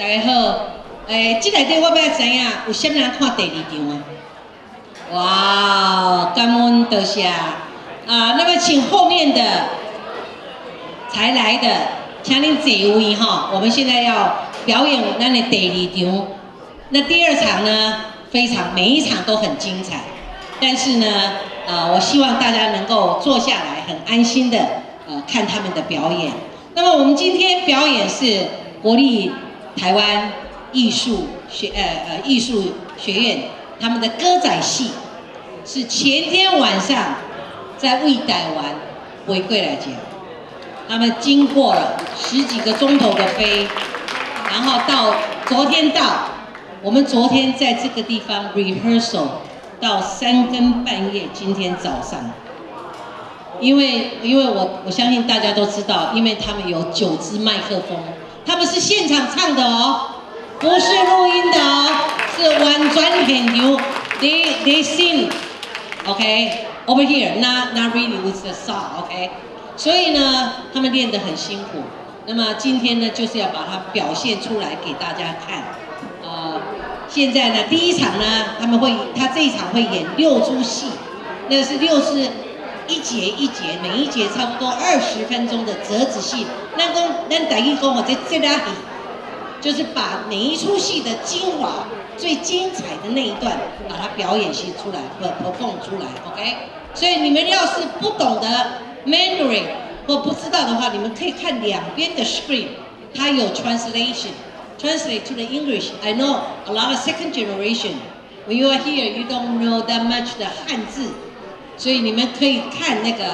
大家好。欸，這內底我欲知影有啥物人看第二場的？哇，感恩多謝啊！那麼請後面的才來的，請恁坐位哈。我們現在要表演咱的第二場。那第二場呢，非常每一場都很精彩，但是呢，我希望大家能夠坐下來，很安心的看他們的表演。那麼我們今天表演是國立台灣藝術學院他們的歌仔戲，是前天晚上在為台灣回過來講，他們經過了十幾個鐘頭的飛，然後到昨天到，我們昨天在這個地方 rehearsal 到三更半夜，今天早上，因為我相信大家都知道，因為他們有九支麥克風，他們是現場唱的哦。不是錄音的哦，是完全現場。They sing, okay, over here, not really with the song, okay. 所以呢，他們練得很辛苦。那麼今天呢，就是要把它表現出來給大家看。現在呢，第一場呢，他這一場會演六出戲，那是六是一節一節，每一節差不多20分鐘的折子戲。咱講，咱台語講哦，這折仔戲。就是把每一出戲的精華、最精彩的那一段，把它表演戲出來，perform 出來，OK？所以你們要是不懂得 Mandarin 或不知道的話，你們可以看兩邊的 screen，它有 translation，translate to the English。 I know a lot of second generation when you are here, you don't know that much 的漢字，所以你們可以看那個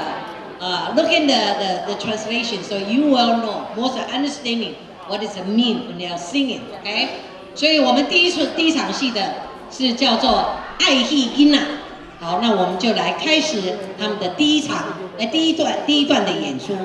look in the translation, so you will know more understanding what does it mean when they are singing? OK，所以我們第一場戲的是叫做《愛戲囡仔》。好，那我們就來開始他們的第一場，來第一段的演出。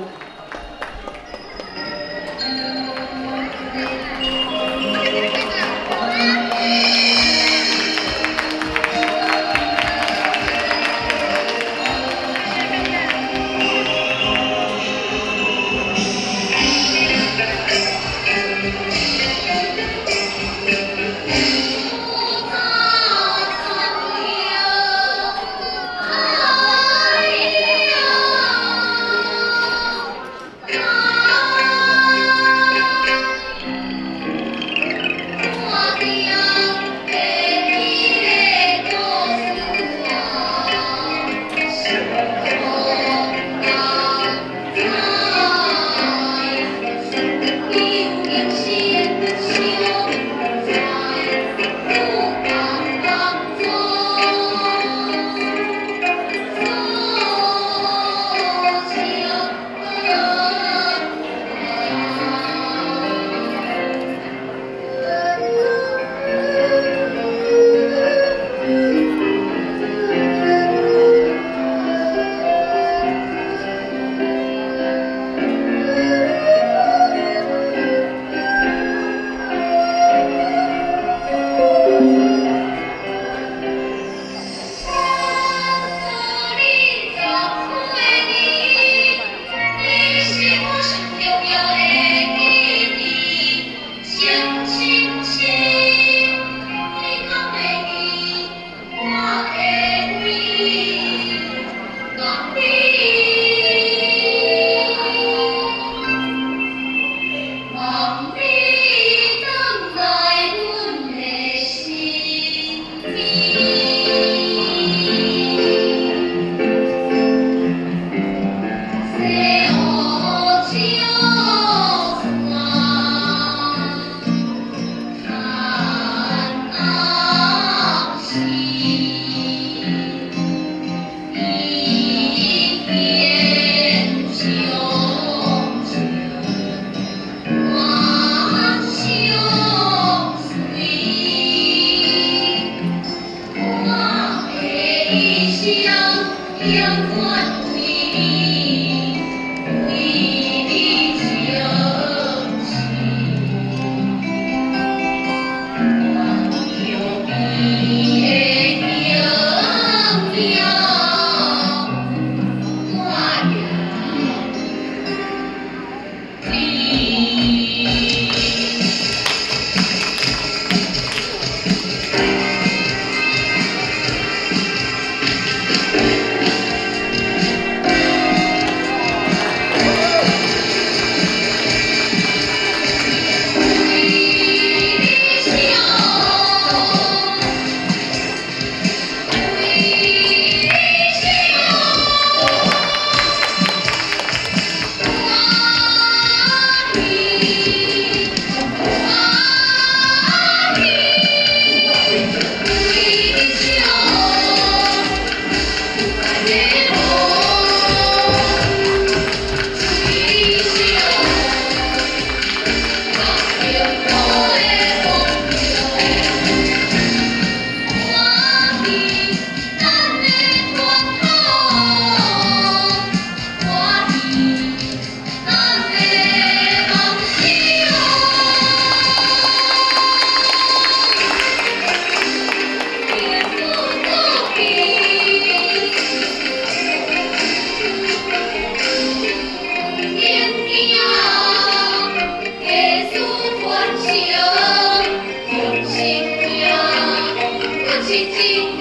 是真